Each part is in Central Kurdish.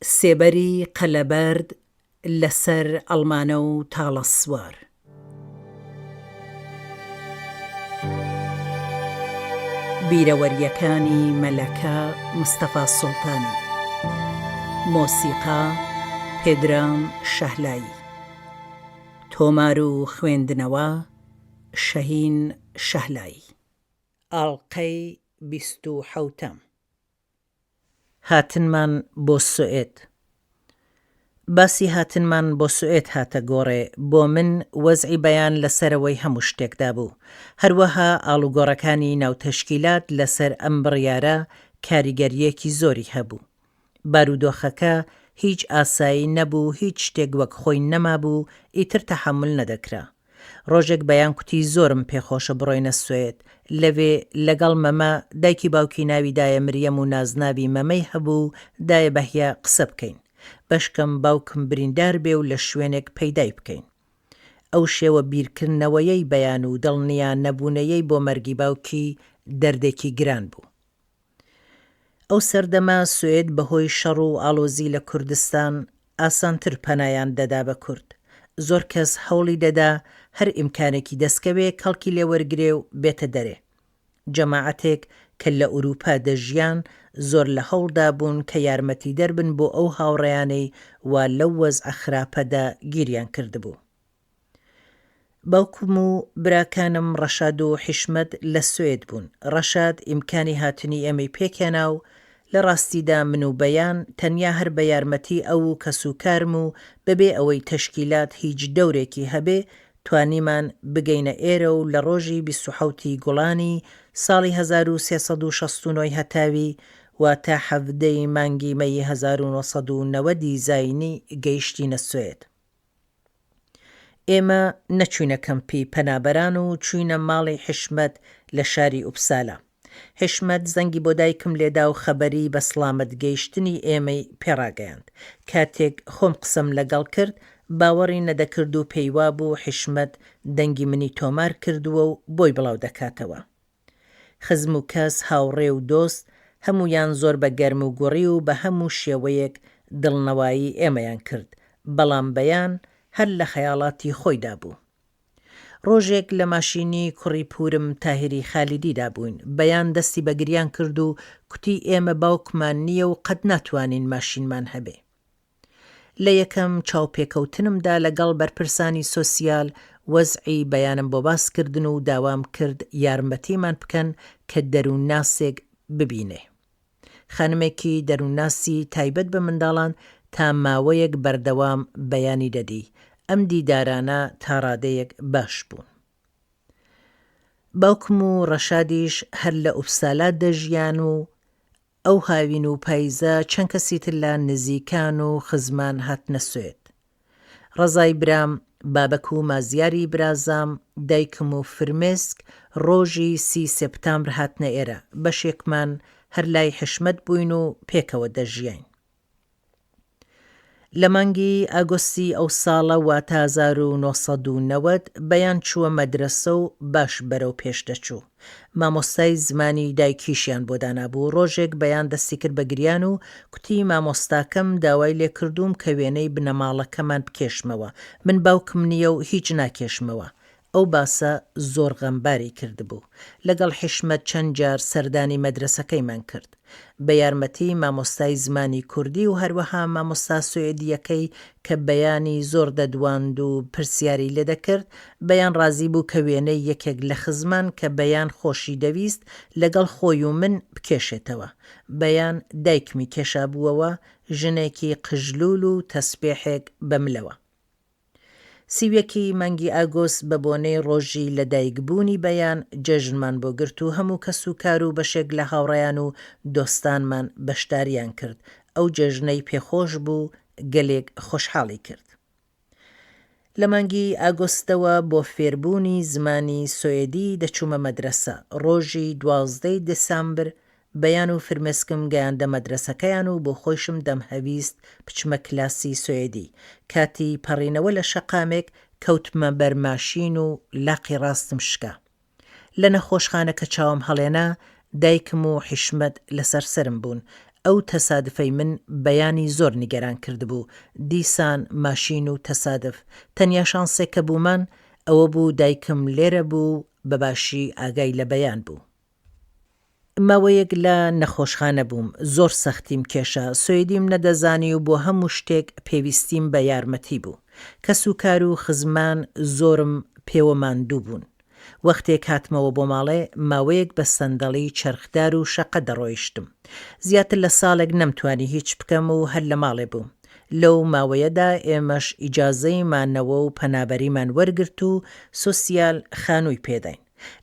سێبەری قەلەبەرد لە سەر ئەڵمانە و تاڵە سوار. بیرەوەرییەکانی مەلەکە مستەفا سوڵتانی. مۆسیقا، پێدرام شەهلایی. تۆمار و خوێندنەوە، شەهین شەهلایی. ئاڵقەی بیست و حەوتەم. هاتنمان بۆ سوئێد. باسی هاتنمان بۆ سوئێد هاتە گۆڕێ، بۆ من وەزعی بەیان لە سەرەوەی هەموو شتێکدا بوو. هەروەها ئاڵوگۆڕەکانی ناو تەشکیلات لە سەر ئەم بڕیارە کاریگەرییەکی زۆری هەبوو. بارودۆخەکە هیچ ئاسایی نەبوو، هیچ شتێک وەک خۆی نەمابوو، ئیتر تەحەمول نەدەکرا. ڕۆژێک بەیان کوتی زۆرم پێخۆشە بڕۆینە سوێد، لەوێ لەگەڵ مەمە، دایکی باوکی ناوی دایە مریەم و نازناوی مەمەی هەبوو و دایە بەهیە قسە بکەین. بەشکەم باوکم بریندار بێ و لە شوێنێک پەیدای بکەین. ئەو شێوە بیرکردنەوەیەی بەیان و دڵنیا نەبوونەیەی بۆ مەرگی باوکی دەردێکی گران بوو. ئەو سەردەمە سوئێد بەهۆی شەڕ و ئاڵۆزی لە کوردستان ئاسانتر پەنایان دەدا بە کورد. زۆر کەس هەوڵی دەدا هەر ئیمکانێکی دەستکەوێ کەڵکی لێ وەرگرێ و بێتە دەرێ. جەماعەتێک کە لە ئورووپا دەژیان زۆر لە هەوڵدا بوون کە یارمەتیدەر بن بۆ ئەو هاوڕێیانەی وا لەو وەزعە خراپەدا گیریان کردبوو. باوکم و براکانم ڕەشاد و حیشمەت لە سوێد بوون. ڕەشاد ئیمکانی هاتنی ئێمەی پێکهێنا و لە ڕاستیدا من و بەیان تەنیا هەر بە یارمەتی ئەو و کەسوکارم و بەبێ ئەوەی تەشکیلات هیچ دەورێکی هەبێ توانیمان بگەینە ئێرە و لە ڕۆژی 27 ی گوڵانی ساڵی 1369 ی هەتاوی واتە 17 ی مانگی مەیی 1990 ی زاینی گەیشتینە سوێد. ئێمە نەچووینە کەمپی پەنابەران و چووینە ماڵی حیشمەت لە شاری ئوپسالا. حیشمەت زەنگی بۆ دایکم لێدا و خەبەری بە سڵامەت گەیشتنی ئێمەی پێ ڕاگەیاند. کاتێک خۆم قسەم لەگەڵ کرد، باوەڕی نەدەکرد و پێی وابوو حیشمەت دەنگی منی تۆمار کردووە و بۆی بڵاو دەکاتەوە. خزم و کەس، هاوڕێ و دۆست، هەموویان زۆر بە گەرم و گوڕی و بە هەموو شێوەیەک دڵنەوایی ئێمەیان کرد، بەڵام بەیان هەر لە خەیاڵاتی خۆیدا بوو. ڕۆژێک لە ماشینی کوڕی پوورم تاهیری خالیدیدا بووین، بەیان دەستی بە گریان کرد و کوتی ئێمە باوکمان نییە و قەت ناتوانین ماشینمان هەبێ. لە یەکەم چاوپێکەوتنمدا لەگەڵ بەرپرسانی سۆسیال وەزعی بەیانم بۆ باس کردن و داوام کرد یارمەتیمان بکەن کە دەروونناسێک ببینێ. خانمێکی دەروونناسی تایبەت بە منداڵان تا ماوەیەک بەردەوام بەیانی دەدی. ئەم دیدارانە تا ڕادەیەک باش بوون. باوکم و ڕەشادیش هەر لە ئوپسالا دەژیان و ئەو هاوین و پایزە چەند کەسی تر لە نزیکان و خزمان هاتنە سوێد. ڕەزای برام، بابەک و مازیاری برازام، دایکم و فرمێسک ڕۆژی سی سێپتامبر هاتنە ئێرە، بەشێکمان هەر لای حشمەت بووین و پێکەوە دەژیاین. لە مانگی ئاگۆستی ئەو ساڵە واتە 1990 بەیان چووە مەدرەسە و باش بەرەو پێش دەچوو. مامۆستای زمانی دایکیشیان بۆ دانابوو. ڕۆژێک بەیان دەستی کرد بە گریان و کوتی مامۆستاکەم داوای لێ کردووم کە وێنەی بنەماڵەکەمان بکێشمەوە. من باوکم نییە و هیچ ناکێشمەوە. ئەو باسە زۆر غەمباری کردبوو. لەگەڵ حیشمەت چەند جار سەردانی مەدرەسەکەیمان کرد. بە یارمەتی مامۆستای زمانی کوردی و هەروەها مامۆستا سوئدییەکەی کە بەیانی زۆر دەدواند و پرسیاری لێ دەکرد، بەیان ڕازی بوو کە وێنەی یەکێک لە خزمان کە بەیان خۆشی دەویست لەگەڵ خۆی و من بکێشێتەوە. بەیان دایکمی کێشابووەوە، ژنێکی قژلوول و تەسبێحێک بە ملەوە. 31 ی مانگی ئاگۆست بە بۆنەی ڕۆژی لە دایک بوونی بەیان جەژنمان بۆ گرت و هەموو کەس و کار و بەشێک لە هاوڕێیان و دۆستانمان بەشداریان کرد، ئەو جەژنەی پێخۆش بوو گەلێک خۆشحاڵی کرد. لە مانگی ئاگۆستەوە بۆ فێربوونی زمانی سۆێدی دەچوومە مەدرەسە، ڕۆژی 12 ی دسامبر بەیان و فرمێسکم گەیاندە مەدرەسەکەیان و بۆ خۆیشم دەمهەویست بچمە کلاسی سوێدی. کاتی پەڕینەوە لە شەقامێک کەوتمە بەر ماشین و لاقی ڕاستم شکا. لە نەخۆشخانە کە چاوم هەڵێنا، دایکم و حیشمەت لەسەر سەرم بوون. ئەو تەسادفەی من بەیانی زۆر نیگەران کردبوو، دیسان ماشین و تەسادف، تەنیا شانسێک کە بوومان ئەوە بوو دایکم لێرە بوو و بە باشی ئاگای لە بەیان بوو. ماوەیەک لە نەخۆشخانە بووم، زۆر سەختیم کێشا، سوێدیم نەدەزانی و بۆ هەموو شتێک پێویستیم بە یارمەتی بوو. کەسوکار و خزمان زۆرم پێوە ماندوو بوون. وەختێک هاتمەوە بۆ ماڵێ، ماوەیەک بە سەندەڵی چەرخدار و شەقە دەڕۆیشتم. زیاتر لە ساڵێک نەمتوانی هیچ بکەم و هەر لە ماڵێ بووم. لەو ماوەیەدا ئێمەش ئیجازەی مانەوە و پەنابەریمان وەرگرت و سۆسیال خانووی پێداین.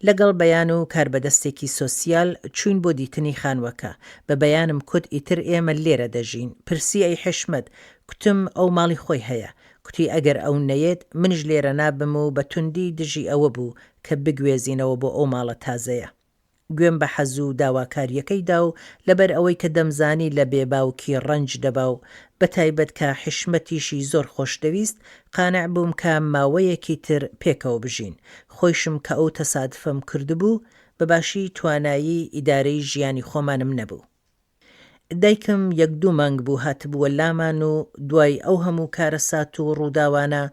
لەگەڵ بەیان و کاربەدەستێکی سۆسیال چووین بۆ دیتنی خانووەکە. بە بەیانم کوت ئیتر ئێمە لێرە دەژین. پرسی ئەی حیشمەت؟ کوتم ئەو ماڵی خۆی هەیە. کوتی ئەگەر ئەو نەیەت منیش لێرە نابم و بە توندی دژی ئەوە بوو کە بگوێزینەوە بۆ ئەو ماڵە تازەیە. گوێم بە حەز و داواکارییەکەی دا و لەبەر ئەوەی کە دەمزانی لە بێ باوکی ڕەنج دەبا و بە تایبەت کە حیشمەتیشی زۆر خۆش دەویست، قانع بووم کە ماوەیەکی تر پێکەوە بژین. خۆیشم کە ئەو تەسادفەم کردبوو، بە باشی توانایی ئیدارەی ژیانی خۆمانم نەبوو. دایکم یەک دوو مانگ بوو هاتبووە لامان و دوای ئەو هەموو کارەسات و ڕووداوانە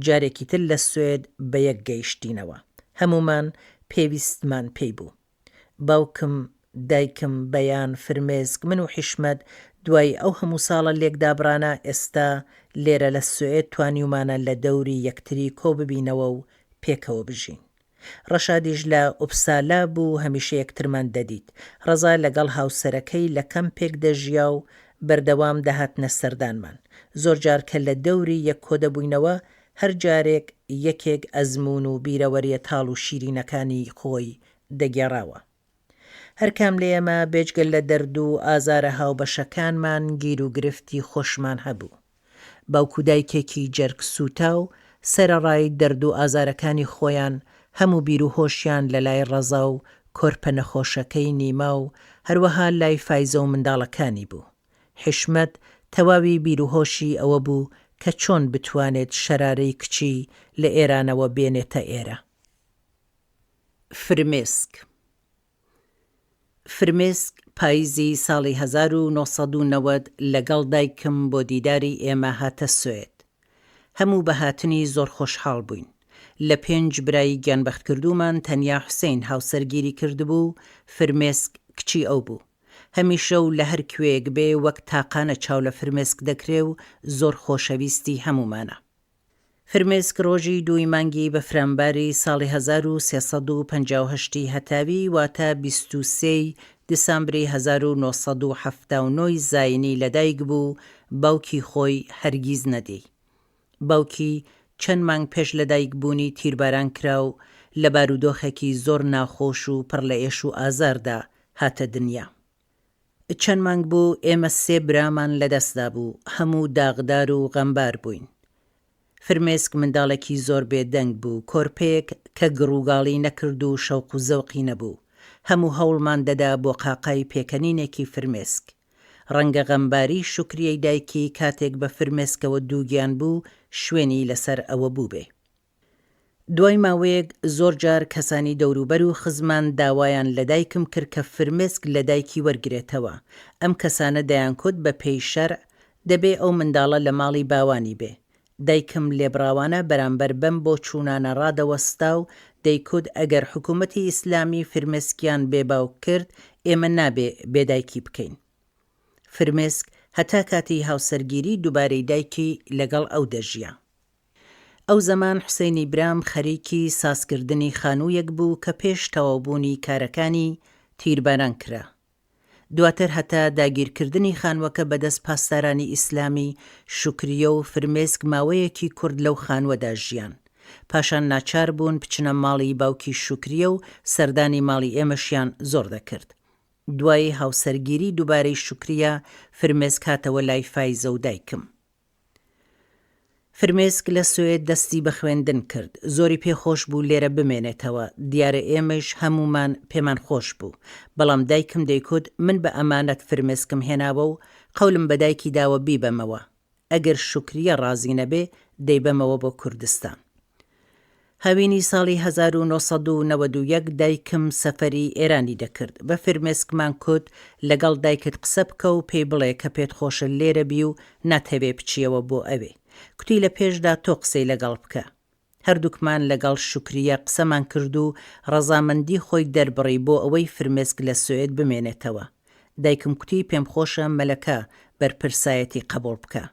جارێکی تر لە سوێد بە یەک گەیشتینەوە. هەموومان پێویستمان پێی بوو. باوکم، دایکم، بەیان، فرمێسک، من و حیشمەت دوای ئەو هەموو ساڵە لێکدابڕانە ئێستا لێرە لە سوئێد توانیومانە لە دەوری یەکتری کۆ ببینەوە و پێکەوە بژین. ڕەشادیش لە ئوپسالا بوو هەمیشە یەکترمان دەدیت. ڕەزا لەگەڵ هاوسەرەکەی لە کەمپێک دەژیا و بەردەوام دەهاتنە سەردانمان. زۆر جار کە لە دەوری یەک کۆدەبووینەوە، هەر جارێک یەکێک ئەزموون و بیرەوەرییە تاڵ و شیرینەکانی خۆی دەگێڕاوە. هەر کام لە ئێمە بێجگە لە دەرد و ئازارە هاوبەشەکانمان گیروگرفتی خۆشمان هەبوو. باوک و دایکێکی جەرگ سووتاو سەرەڕای دەرد و ئازارەکانی خۆیان هەموو بیر و هۆشیان لە لای ڕەزا و کۆرپە نەخۆشەکەی نیما و هەروەها لای فایزە و منداڵەکانی بوو. حیشمەت تەواوی بیر و هۆشی ئەوە بوو کە چۆن بتوانێت شەرارەی کچی لە ئێرانەوە بێنێتە ئێرە. فرمێسک فرمێسک پاییزی ساڵی 1990 لەگەڵ دایکم بۆ دیداری ئێمە هاتە سوێد. هەموو بە هاتنی زۆر خۆشحاڵ بووین. لە پێنج برای گیانبەختکردوومان تەنیا حوسەین هاوسەرگیری کردبوو و فرمێسک کچی ئەو بوو. هەمیشە و لە هەر کوێیەک بێ وەک تاقانە چاو لە فرمێسک دەکرێ و زۆر خۆشەویستی هەموومانە. فرمێسک ڕۆژی دووی مانگی بەفرانباری ساڵی 1358 ی هەتاوی واتە 23 ی دیسامبری 1979 ی زاینی لەدایک بوو، باوکی خۆی هەرگیز نەدی. باوکی چەند مانگ پێش لەدایک بوونی تیرباران کرا و لە بارودۆخێکی زۆر ناخۆش و پڕ لە ئێش و ئازاردا هاتە دنیا. چەند مانگ بوو ئێمە سێ برامان لەدەست دابوو، هەموو داغدار و غەمبار بووین. فرمێسک منداڵێکی زۆر بێ دەنگ بوو، کۆرپەیەک کە گڕوگاڵی نەکرد و شەوق و زەوقی نەبوو. هەموو هەوڵمان دەدا بۆ قاقای پێکەنینێکی فرمێسک. ڕەنگە غەمباری شوکریەی دایکی کاتێک بە فرمێسکەوە دووگیان بوو شوێنی لەسەر ئەوە بووبێ. دوای ماوەیەک زۆر جار کەسانی دەوروبەر و خزمان داوایان لە دایکم کرد کە فرمێسک لە دایکی وەرگرێتەوە، ئەم کەسانە دەیانکوت بە پێی شەرع دەبێ ئەو منداڵە لە ماڵی باوانی بێ. دایکم لێبڕاوانە بەرامبەر بەم بۆچوونانە ڕادەوەستا و دەیکوت ئەگەر حکوومەتی ئیسلامی فرمێسکیان بێ باوک کرد ئێمە نابێ بێ دایکی بکەین. فرمێسک هەتا کاتی هاوسەرگیری دووبارەی دایکی لەگەڵ ئەو دەژیا. ئەو زەمان حوسەینی برام خەریکی سازکردنی خانوویەک بوو کە پێش تەواوبوونی کارەکانی تیرباران کرا. دواتر هەتا داگیرکردنی خانووەکە بەدەست پاسدارانی ئیسلامی، شوکریە و فرمێسک ماوەیەکی کورت لەو خانووەدا ژیان. پاشان ناچار بوون بچنە ماڵی باوکی شوکریە و سەردانی ماڵی ئێمەشیان زۆر دەکرد. دوای هاوسەرگیری دووبارەی شوکریە، فرمێسک هاتەوە لای فایزە و دایکم. فرمێسک لە سوێد دەستی بە خوێندن کرد، زۆری پێ خۆش بوو لێرە بمێنێتەوە، دیارە ئێمەیش هەموومان پێمان خۆش بوو، بەڵام دایکم دەیکوت من بە ئەمانەت فرمێسکم هێناوە و قەولم بە دایکی داوە بیبەمەوە، ئەگەر شوکریە ڕازی نەبێ دەیبەمەوە بۆ کوردستان. هاوینی ساڵی 1991 دایکم سەفەری ئێرانی دەکرد، بە فرمێسکمان کوت لەگەڵ دایکت قسە بکە و پێی بڵێ کە پێت خۆشە لێرە بی و ناتهەوێ بچیەوە بۆ ئەوێ. کوتی لە پێشدا تۆ قسەی لەگەڵ بکە. هەردووکمان لەگەڵ شوکریە قسەمان کرد و ڕەزامەندی خۆی دەربڕی بۆ ئەوەی فرمێسک لە سوئێد بمێنێتەوە. دایکم کوتی پێمخۆشە مەلەکە بەرپرسایەتی قەبوڵ بکا.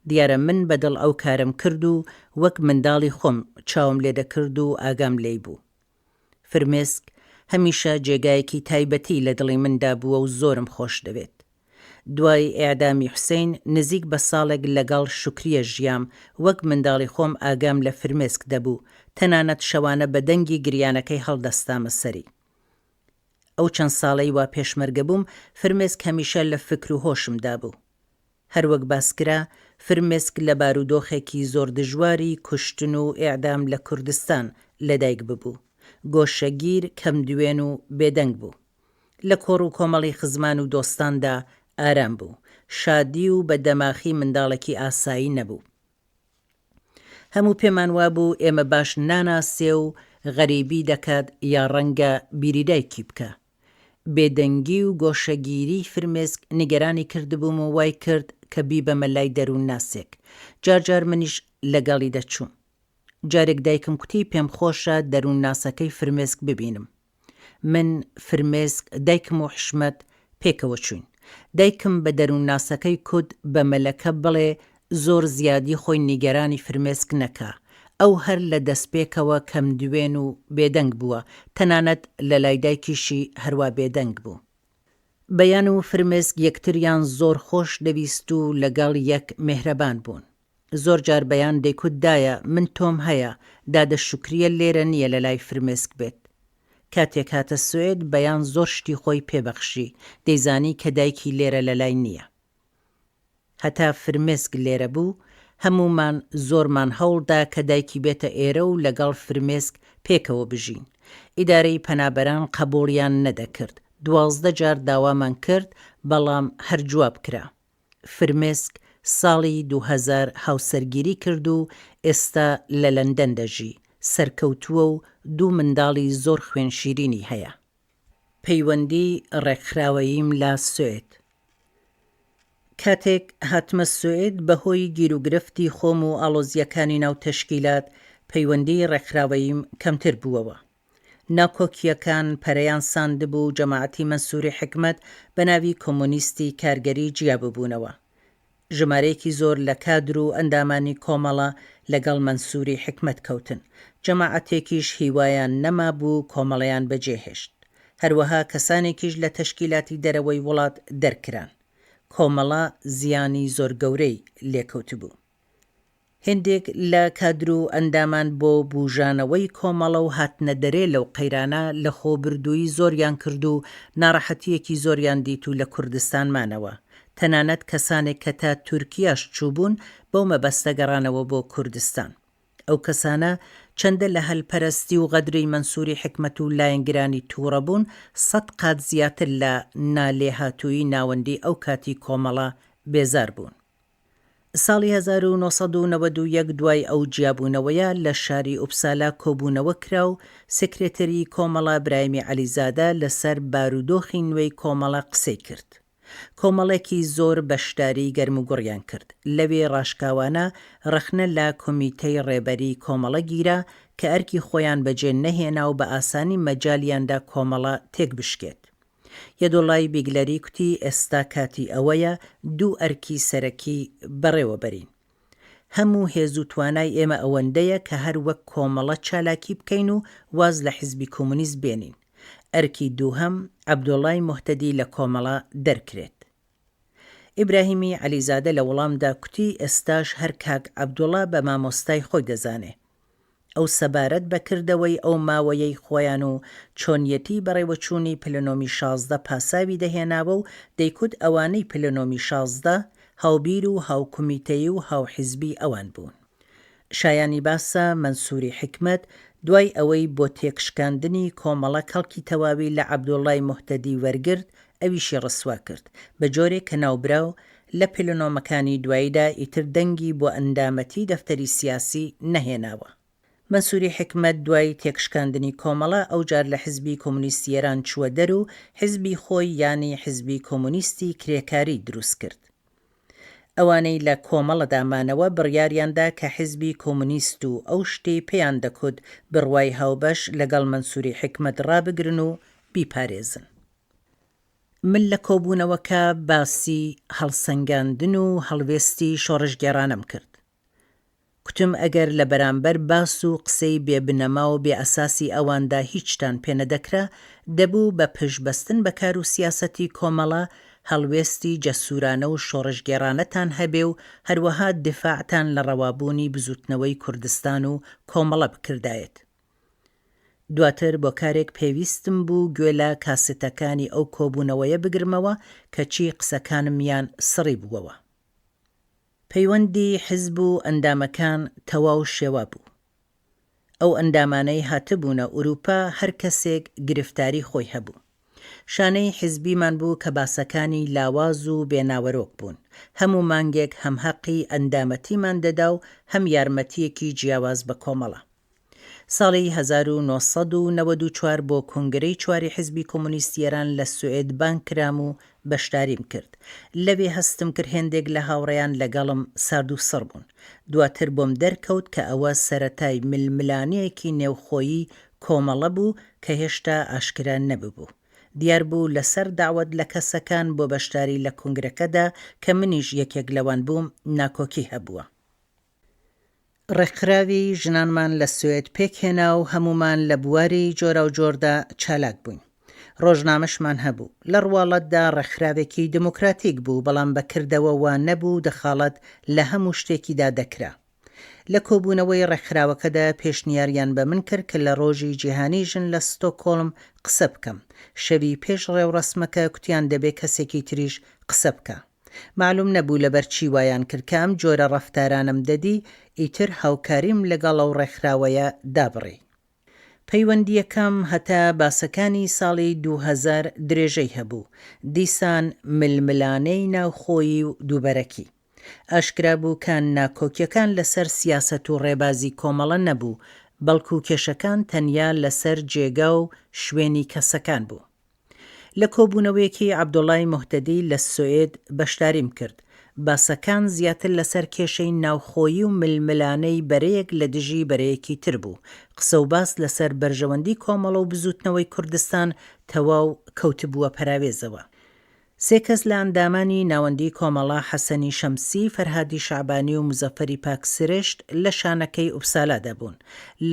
دیارە من بە دڵ ئەو کارەم کرد و وەک منداڵی خۆم چاوم لێ دەکرد و ئاگام لێی بوو. فرمێسک هەمیشە جێگایەکی تایبەتی لە دڵی مندا بووە و زۆرم خۆش دەوێت. دوای ئێعدامی حوسەین نزیک بە ساڵێک لەگەڵ شوکریە ژیام، وەک منداڵی خۆم ئاگام لە فرمێسک دەبوو، تەنانەت شەوانە بە دەنگی گریانەکەی هەڵدەستامە سەری. ئەو چەند ساڵەی وا پێشمەرگە بووم، فرمێسک هەمیشە لە فکر و هۆشمدا بوو. هەروەک باسکرا، فرمێسک لە بارودۆخێکی زۆر دژواری کوشتن و ئێعدام لە کوردستان لەدایک ببوو. گۆشەگیر، کەمدوێن و بێدەنگ بوو. لە کۆڕ و کۆمەڵی خزمان و دۆستاندا ئارام بوو. شادی و بە دەماخی منداڵێکی ئاسایی نەبوو. هەموو پێمان وابوو ئێمە باش ناناسێ و غەریبی دەکات یا ڕەنگە بیری دایکی بکا. بێدەنگی و گۆشەگیریی فرمێسک نیگەرانی کردبووم و وای کرد کە بیبەمە لای دەروونناسێک. جار جار منیش لەگەڵی دەچووم. جارێک دایکم کوتی پێمخۆشە دەروونناسەکەی فرمێسک ببینم. من، فرمێسک، دایکم و حشمەت پێکەوە چووین. دایکم بە دەروونناسەکەی کوت بە مەلەکە بڵێ زۆر زیادی خۆی نیگەرانی فرمێسک نەکا. ئەو هەر لە دەستپێکەوە کەمدوێن و بێدەنگ بووە، تەنانەت لە لای دایکیشی هەروا بێدەنگ بوو. بەیان و فرمێسک یەکتریان زۆر خۆش دەویست و لەگەڵ یەک مێهرەبان بوون. زۆر جار بەیان دەیکوت دایە من تۆم هەیە، دادە شوکریە لێرە نییە لە لای فرمێسک بێت. کاتێک هاتە سوئێد بەیان زۆر شتی خۆی پێ بەخشی، دەیزانی کە دایکی لێرە لە لای نییە. هەتا فرمێسک لێرە بوو، هەموومان زۆرمان هەوڵ دا کە دایکی بێتە ئێرە و لەگەڵ فرمێسک پێکەوە بژین. ئیدارەی پەنابەران قەبووڵیان نەدەکرد. 12 جار داوامان کرد، بەڵام هەر جواب کرا. فرمێسک ساڵی 2000 هاوسەرگیری کرد و ئێستا لە لەندەن دەژی، سەرکەوتووە و دوو منداڵی زۆر خوێنشیرینی هەیە. پەیوەندی ڕێکخراوەییم لە سوئد. کاتێک هاتمە سوئد بە هۆی گیروگرفتی خۆم و ئاڵۆزییەکانی ناو تەشکیلات پەیوەندیی ڕێکخراوەییم کەمتر بووەوە. ناکۆکییەکان پەرەیان ساندبوو و جەماعەتی مەنسووری حیکمەت بە ناوی کۆمۆنیستی کارگەری جیا ببوونەوە. ژمارەیەکی زۆر لە کادر و ئەندامانی کۆمەڵە لەگەڵ مەنسووری حیکمەت کەوتن. جەماعەتێکیش هیوایان نەمابوو کۆمەڵەیان بەجێ هێشت. هەروەها کەسانێکیش لە تەشکیلاتی دەرەوەی وڵات دەرکران. کۆمەڵە زیانی زۆر گەورەی لێکەوتبوو. هێندێک لە کادر و ئەندامان بۆ بووژانەوەی کۆمەڵە و هاتنە دەرێ لەو قەیرانە لە خۆبردوویی زۆریان کرد و ناڕەحەتییەکی زۆریان دیت و لە کوردستان مانەوە. تەنانەت کەسانێک کە تا تورکیاش چووبوون بەو مەبەستە گەڕانەوە بۆ کوردستان. ئەو کەسانە چەندە لە هەلپەرەستی و غەدری مەنسووری حیکمەت و لایەنگرانی تووڕە بوون، سەت قات زیاتر لە نا لێهاتوویی ناوەندی ئەو کاتی کۆمەڵە بێزار بوون. ساڵی 1991 دوای ئەو جیابوونەوەیە لە شاری ئوپسالا کۆبوونەوە کرا و سکرێتری کۆمەڵە برایمی عەلیزادە لەسەر بارودۆخی نوێی کۆمەڵە قسەی کرد. کۆمەڵێکی زۆر بەشداری گەرموگوڕیان کرد. لەوێ ڕاشکاوانە ڕەخنە لە کۆمیتەی ڕێبەری کۆمەڵە گیرا کە ئەرکی خۆیان بەجێ نەهێنا و بە ئاسانی مەجالیان دا کۆمەڵە تێکبشکێت. یەدوڵای بیگلەری کوتی ئێستا کاتی ئەوەیە دوو ئەرکی سەرەکی بەڕێوە بەرین. هەموو هێز و توانای ئێمە ئەوەندەیە کە هەر وەک کۆمەڵە چالاکی بکەین و واز لە حیزبی کۆمۆنیست بێنین. ئەرکی دووهەم عەبدوڵای موهتەدی لە کۆمەڵە دەرکرێت. ئیبراهیمی عەلیزادە لە وڵامدا کوتی ئێستاش هەر کاک عەبدوڵا بە مامۆستای خۆی دەزانێ. ئەو سەبارەت بە کردەوەی ئەو ماوەیەی خۆیان و چۆنیەتی بەڕێوەچوونی پلنۆمی 16 پاساوی دەهێناوە و دەیکوت ئەوانەی پلنۆمی 16 هاوبیر و هاوکومیتەیی و هاوحیزبی ئەوان بوون. شایانی باسە مەنسووری حیکمەت دوای ئەوەی بۆ تێکشکاندنی کۆمەڵە کەڵکی تەواوی لە عەبدوڵای موهتەدی وەرگرت ئەویشی ڕسوا کرد بە جۆرێک کە ناوبراو لە پلنۆمەکانی دواییدا ئیتر دەنگی بۆ ئەندامەتی دەفتەری سیاسی نەهێناوە. مەنسووری حیکمەت دوای تێکشکاندنی کۆمەڵە ئەوجار لە حزبی کۆمۆنیستی ئێران چووە دەر و حزبی خۆی یانی حزبی کۆمۆنیستی کرێکاری دروست کرد. ئەوانەی لە کۆمەڵەدا مانەوە بڕیاریان دا کە حزبی کۆمۆنیست و ئەو شتەی پێیان دەکوت بڕوای هاوبەش لەگەڵ مەنسووری حیکمەت ڕابگرن و بیپارێزن. من لە کۆبوونەوەکە باسی هەڵسەنگاندن و هەڵوێستی شۆڕشگێڕانەم کرد. کوتم ئەگەر لە بەرامبەر باس و قسەی بێ بنەما و بێ ئەساسی ئەواندا هیچتان پێ نەدەکرا، دەبوو بە پشت بەستن بە کار و سیاسەتی کۆمەڵە، هەڵوێستی جەسوورانە و شۆڕشگێڕانەتان هەبێ و هەروەها دیفاعتان لە ڕەوابوونی بزووتنەوەی کوردستان و کۆمەڵە بکردایەت. دواتر بۆ کارێک پێویستم بوو گوێ لە کاسێتەکانی ئەو کۆبوونەوەیە بگرمەوە کەچی قسەکانمیان سڕیبووەوە. پەیوەندی حزب و ئەندامەکان تەواو شێوا بوو. ئەو ئەندامانەی هاتبوونە ئورووپا هەر کەسێک گرفتاری خۆی هەبوو. شانەی حزبیمان بوو کە باسەکانی لاواز و بێ ناوەرۆک بوون. هەموو مانگێک هەم هەقی ئەندامەتیمان دەدا و هەم یارمەتییەکی جیاواز بە کۆمەڵە. ساڵی 1994 بۆ کۆنگرەی چواری حزبی کۆمۆنیستی ئێران لە سوئێد بانگ کرام و بەشداریم کرد. لەوێ هەستم کرد هێندێک لە هاوڕێیان لەگەڵم سارد و سڕ بوون. دواتر بۆم دەرکەوت کە ئەوە سەرەتای ململانێیەکی نێوخۆیی کۆمەڵە بوو کە هێشتا ئاشکرا نەببوو. دیار بوو لەسەر دەعوەت لە کەسەکان بۆ بەشداری لە کۆنگرەکەدا کە منیش یەکێک لەوان بووم، ناکۆکی هەبووە. ڕێکخراوی ژنانمان لە سوێد پێکهێنا و هەموومان لە بواری جۆراوجۆردا چالاک بووین. ڕۆژنامەشمان هەبوو. لە ڕواڵەتدا ڕێکخراوێکی دێموکراتیک بوو، بەڵام بە کردەوە وا نەبوو و دەخاڵەت لە هەموو شتێکیدا دەکرا. لە کۆبوونەوەی ڕێکخراوەکەدا پێشنیاریان بە من کرد کە لە ڕۆژی جیهانی ژن لە ستۆکهۆڵم قسە بکەم. شەوی پێش ڕێوڕەسمەکە کوتیان دەبێ کەسێکی تریش قسە بکا. مەعلوم نەبوو لەبەر چی وایان کرد کە ئەم جۆرە ڕەفتارانەم دەدی، ئیتر هاوکاریم لەگەڵ ئەو ڕێکخراوەیە دابڕی. پەیوەندییەکەم هەتا باسەکانی ساڵی 2000 درێژەی هەبوو، دیسان ململانێی ناوخۆیی و دووبەرەکی. ئاشکرا بوو کە ناکۆکیەکان لەسەر سیاسەت و ڕێبازی کۆمەڵە نەبوو، بەڵکو کێشەکان تەنیا لەسەر جێگا و شوێنی کەسەکان بوو. لە کۆبوونەوەیەکی عەبدوڵای موهتەدی لە سوئێد بەشداریم کرد. باسەکان زیاتر لەسەر کێشەی ناوخۆیی و ململانێی بەرەیەک لە دژی بەرەیەکی تر بوو. قسە و باس لەسەر بەرژەوەندی کۆمەڵە و بزووتنەوەی کوردستان تەواو کەوتبووە پەراوێزەوە. سێ کەس لە ئەندامانی ناوەندی کۆمەڵە، حەسەنی شەمسی، فەرهادی شەعبانی و مزەفەری پاکسرشت لە شانەکەی ئوپسالادا بوون.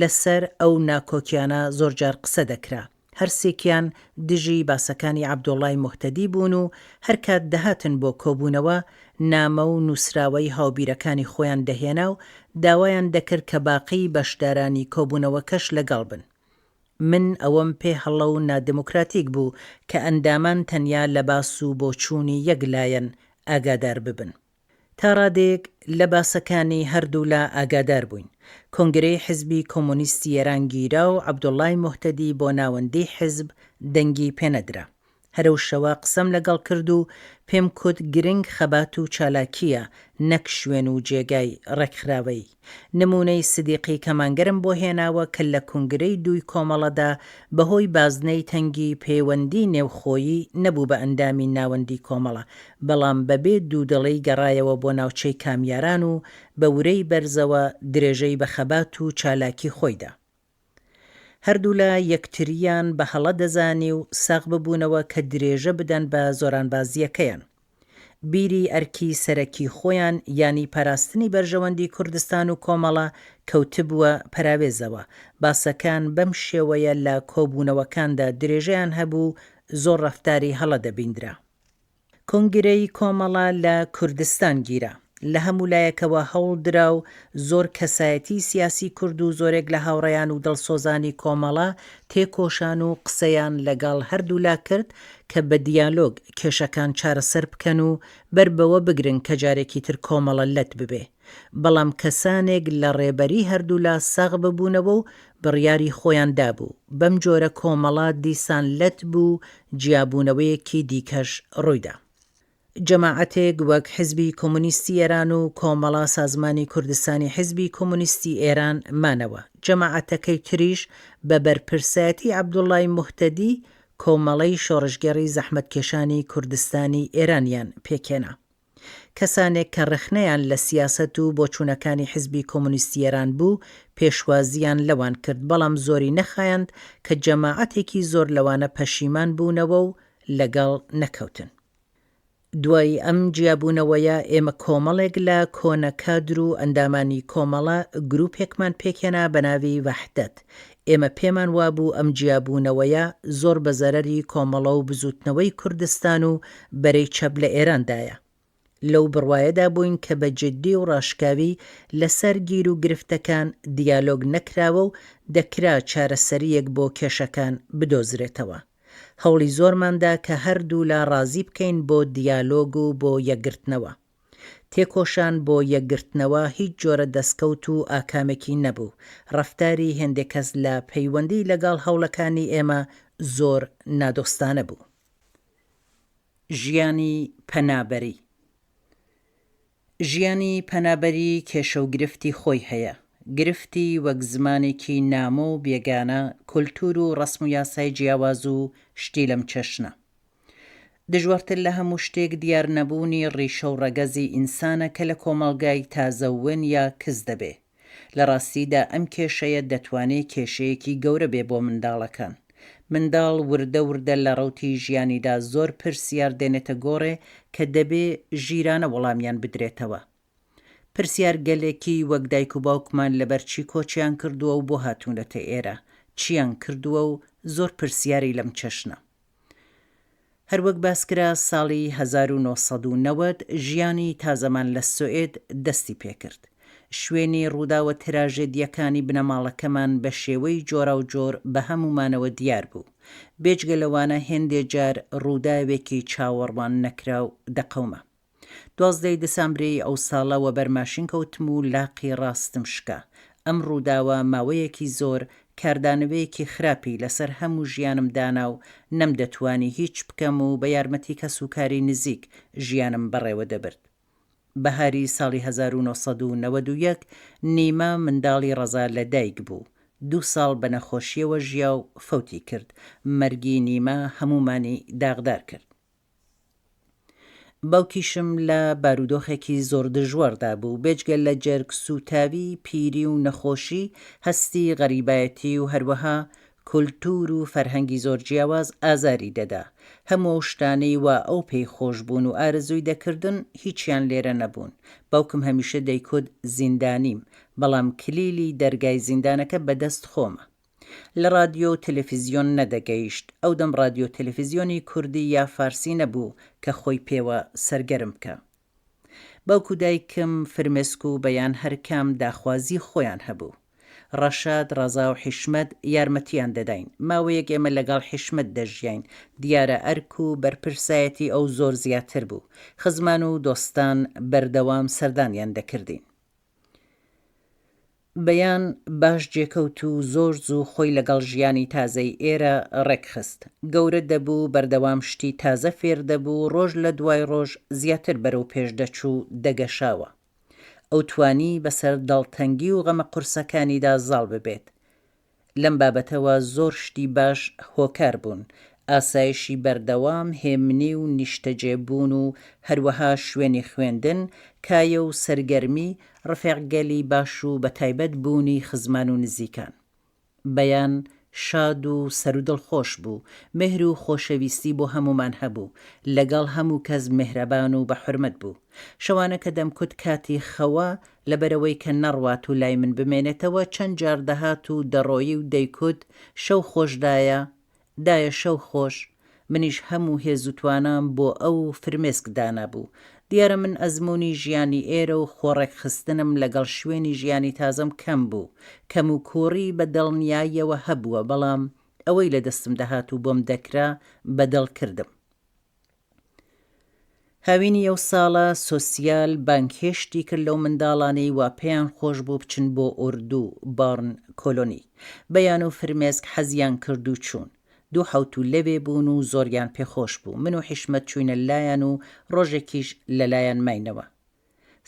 لەسەر ئەو ناکۆکیانە زۆرجار قسە دەکرا. هەرسێکیان دژی باسەکانی عەبدوڵای موهتەدی بوون و هەرکات دەهاتن بۆ کۆبوونەوە، نامە و نووسراوەی هاوبیرەکانی خۆیان دەهێنا و داوایان دەکرد کە باقیی بەشدارانی کۆبوونەوەکەش لەگەڵ بن. من ئەوەم پێ هەڵە و نادێموکراتیک بوو کە ئەندامان تەنیا لە باس و بۆچوونی یەک لایەن ئاگادار ببن. تا ڕادەیەک لە باسەکانی هەردوولا ئاگادار بووین. کۆنگرەی حزبی کۆمۆنیستی ئێران گیرا و عەبدوڵای موهتەدی بۆ ناوەندی حزب دەنگی پێنەدرا. هەر ئەو شەوە قسەم لەگەڵ کرد و پێم کوت گرنگ خەبات و چالاکییە نەک شوێن و جێگای ڕێکخراوەیی. نموونەی سدیقی کەمانگەرم بۆ هێناوە کە لە کونگرەی دووی کۆمەڵەدا بەهۆی بازنەی تەنگی پەیوەندی نێوخۆیی نەبوو بە ئەندامی ناوەندی کۆمەڵە بەڵام بەبێ دوودڵی گەڕایەوە بۆ ناوچەی کامیاران و بە ورەی بەرزەوە درێژەی بە خەبات و چالاکی خۆی دا. هەردوولا یەکتریان بە هەڵە دەزانی و ساغ ببوونەوە کە درێژە بدەن بە زۆرانبازییەکەیان. بیری ئەرکی سەرەکی خۆیان یانی پاراستنی بەرژەوەندی کوردستان و کۆمەڵە کەوتبووە پەراوێزەوە. باسەکان بەم شێوەیە لە کۆبوونەوەکاندا درێژەیان هەبوو و زۆر ڕەفتاری هەڵە دەبیندرا. کۆنگرەی کۆمەڵە لە کوردستان گیرا. لە هەموو لایەکەوە هەوڵ درا و زۆر کەسایەتی سیاسی کورد و زۆرێک لە هاوڕێیان و دڵسۆزانی کۆمەڵە تێکۆشان و قسەیان لەگەڵ هەردوولا کرد کە بە دیالۆگ کێشەکان چارەسەر بکەن و بەر بەوە بگرن کە جارێکی تر کۆمەڵە لەت ببێ. بەڵام کەسانێک لە ڕێبەری هەردوولا ساغ ببوونەوە و بڕیاری خۆیان دابوو، بەم جۆرە کۆمەڵە دیسان لەت بوو و جیابوونەوەیەکی دیکەش ڕوویدا. جەماعەتێک وەک حیزبی کۆمۆنیستی ئێران و کۆمەڵە سازمانی کوردستانی حیزبی کۆمۆنیستی ئێران مانەوە. جەماعەتەکەی تریش بە بەرپرسایەتی عەبدوڵای موهتەدی کۆمەڵەی شۆڕشگێڕی زەحمەتکێشانی کوردستانی ئێرانیان پێکهێنا. کەسانێک کە ڕەخنەیان لە سیاسەت و بۆچوونەکانی حیزبی کۆمۆنیستی ئێران بوو، پێشوازییان لەوان کرد، بەڵام زۆری نەخایاند کە جەماعەتێکی زۆر لەوانە پەشیمان بوونەوە و لەگەڵ نەکەوتن. دوای ئەم جیابوونەوەیە ئێمە کۆمەڵێک لە کۆنە کادر و ئەندامانی کۆمەڵە گروپێکمان پێکهێنا بە ناوی وەحدەت. ئێمە پێمان وابوو ئەم جیابوونەوەیە زۆر بە زەرەری کۆمەڵە و بزووتنەوەی کوردستان و بەرەی چەپ لە ئێراندایە. لەو بڕوایەدا بووین کە بە جددی و ڕاشکاوی لەسەر گیر و گرفتەکان دیالۆگ نەکراوە و دەکرا چارەسەرییەک بۆ کێشەکان بدۆزرێتەوە. هەوڵی زۆرمان دا کە هەردوولا ڕازی بکەین بۆ دیالۆگ و بۆ یەکگرتنەوە. تێکۆشان بۆ یەکگرتنەوە هیچ جۆرە دەسکەوت و ئاکامێکی نەبوو. ڕەفتاری هێندێ کەس لە پەیوەندی لەگەڵ هەوڵەکانی ئێمە زۆر نادۆستانە بوو. ژیانی پەنابەری ژیانی پەنابەری کێشە و گرفتی خۆی هەیە. گرفتی وەک زمانێکی نامۆ و بێگانە، کولتوور و ڕەسم و یاسای جیاواز و شتی لەم چەشنە. دژوارتر لە هەموو شتێک دیار نەبوونی ڕیشە و ڕەگەزی ئینسانە کە لە کۆمەڵگای تازە ون یا کز دەبێ. لە ڕاستیدا ئەم کێشەیە دەتوانێ کێشەیەکی گەورە بێ بۆ منداڵەکان. منداڵ وردە وردە لە ڕەوتی ژیانیدا زۆر پرسیار دێنێتە گۆڕێ کە دەبێ ژیرانە وەڵامیان بدرێتەوە. پرسیار گەلێکی وەک دایک و باوکمان لەبەر چی کۆچیان کردووە و بۆ هاتوونەتە ئێرە، چیان کردووە و زۆر پرسیاری لەم چەشنە. هەروەک باسکرا ساڵی 1990 ژیانی تازەمان لە سوئێد دەستی پێکرد. شوێنی ڕووداوە تراژێدییەکانی بنەماڵەکەمان بە شێوەی جۆراوجۆر بە هەموومانەوە دیار بوو. بێجگە لەوانە هێندێ جار ڕووداوێکی چاوەڕوان نەکراو دەقەوما. دوازدەی دسامبری ئەو ساڵە وەبەر ماشین کەوتم و لاقی ڕاستم شکا. ئەم ڕووداوە ماوەیەکی زۆر کاردانەوەیەکی خراپی لەسەر هەموو ژیانم دانا و نەمدەتوانی هیچ بکەم و بە یارمەتی کەسوکاری نزیک ژیانم بەڕێوە دەبرد. بەهاری ساڵی 1991 نیما منداڵی ڕەزا لە دایک بوو. دوو ساڵ بە نەخۆشییەوە ژیا و فەوتی کرد. مەرگی نیما هەموومانی داغدار کرد. باوکیشم لە بارودۆخێکی زۆر دژواردا بوو، بێجگە لە جەرگ سووتاوی، پیری و نەخۆشی، هەستی غەریبایەتی و هەروەها کولتوور و فەرهەنگی زۆر جیاواز ئازاری دەدا. هەموو ئەو شتانەی وا ئەو پێی خۆش بوون و ئارەزووی دەکردن، هیچیان لێرە نەبوون. باوکم هەمیشە دەیکوت زیندانیم، بەڵام کلیلی دەرگای زیندانەکە بە دەست خۆمە. لە ڕادیۆ و تەلەفیزیۆن نەدەگەیشت، ئەو دەم ڕادیۆ تەلەفیزیۆنی کوردی یا فارسی نەبوو کە خۆی پێوە سەرگەرم بکا. باوک و دایکم فرمێسک و بەیان هەر کام داخوازی خۆیان هەبوو. ڕەشاد، ڕەزا و حیشمەت یارمەتیان دەداین. ماوەیەک ئێمە لەگەڵ حیشمەت دەژیاین. دیارە ئەرک و بەرپرسایەتی ئەو زۆر زیاتر بوو. خزمان و دۆستان بەردەوام سەردانیان دەکردین. بەیان باش جێکەوت و زۆر زوو خۆی لەگەڵ ژیانی تازەی ئێرە ڕێکخست. گەورە دەبوو، بەردەوام شتی تازە فێر دەبوو، ڕۆژ لە دوای ڕۆژ زیاتر بەرەو پێش دەچوو، دەگەشاوە. ئەو توانی بەسەر دڵتەنگی و غەمە قورسەکانیدا زاڵ ببێت. لەم بابەتەوە زۆر شتی باش هۆکار بوون، ئاسایشی بەردەوام، هێمنی و نیشتەجێ بوون و هەروەها شوێنی خوێندن، کایە و سەرگەرمی، ڕفێقگەلی باش و بەتایبەت بوونی خزمان و نزیکان. بەیان شاد و سەرودڵخۆش بوو، مێهر و خۆشەویستی بۆ هەموومان هەبوو، لەگەڵ هەموو کەس مێهرەبان و بە حورمەت بوو. شەوانە کە دەمکوت کاتی خەوە، لەبەرئەوەی کە نەڕوات و لای من بمێنێتەوە چەند جار دەهات و دەڕۆیی و دەیکوت شەو خۆش دایە، دایە شەو خۆش، منیش هەموو هێز و توانام بۆ ئەو و فرمێسک دانابوو. دیارە من ئەزموونی ژیانی ئێرە و خۆڕێکخستنم لەگەڵ شوێنی ژیانی تازەم کەم بوو، کەموکووڕی بە دڵنیاییەوە هەبووە، بەڵام ئەوەی لە دەستم دەهات و بۆم دەکرا بە دڵ کردم. هاوینی ئەو ساڵە سۆسیال بانگهێشتی کرد لەو منداڵانەی وا پێیان خۆش بوو بچن بۆ ئۆردوو، بارن کۆلۆنی. بەیان و فرمێسک حەزیان کرد و چوون. دوو حەوتوو لەوێ بوون و زۆریان پێ خۆش بوو. من و حیشمەت چووینە لایان و ڕۆژێکیش لە لایان ماینەوە.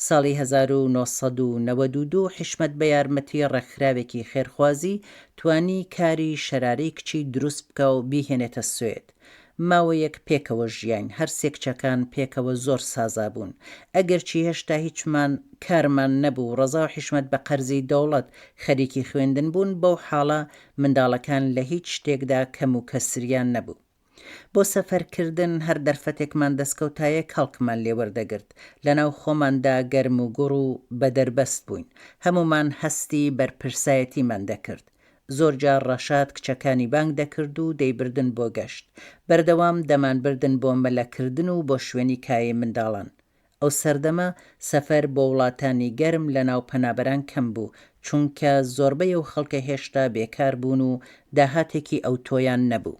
ساڵی 1992 حیشمەت بە یارمەتی ڕێکخراوێکی خێرخوازی توانی کاری شەرارەی کچی دروست بکا و بیهێنێتە سوێد. ماوەیەک پێکەوە ژیاین، هەر سێ کچەکان پێکەوە زۆر سازا بوون. ئەگەرچی هێشتا هیچمان کارمان نەبوو، ڕەزا و حیشمەت بە قەرزی دەوڵەت خەریکی خوێندن بوون، بەو حاڵە منداڵەکان لە هیچ شتێکدا کەم و کەسریان نەبوو. بۆ سەفەرکردن هەر دەرفەتێکمان دەستکەوتایە کەڵکمان لێ وەردەگرت. لەناو خۆماندا گەرموگوڕ و بەدەربەست بووین. هەموومان هەستی بەرپرسایەتیمان دەکرد. زۆر جار ڕەشاد کچەکانی بانگ دەکرد و دەیبردن بۆ گەشت. بەردەوام دەمانبردن بۆ مەلەکردن و بۆ شوێنی کایەی منداڵان. ئەو سەردەمە سەفەر بۆ وڵاتانی گەرم لە ناو پەنابەران کەم بوو، چونکە زۆربەی ئەو خەڵکە هێشتا بێکار بوون و داهاتێکی ئەوتۆیان نەبوو.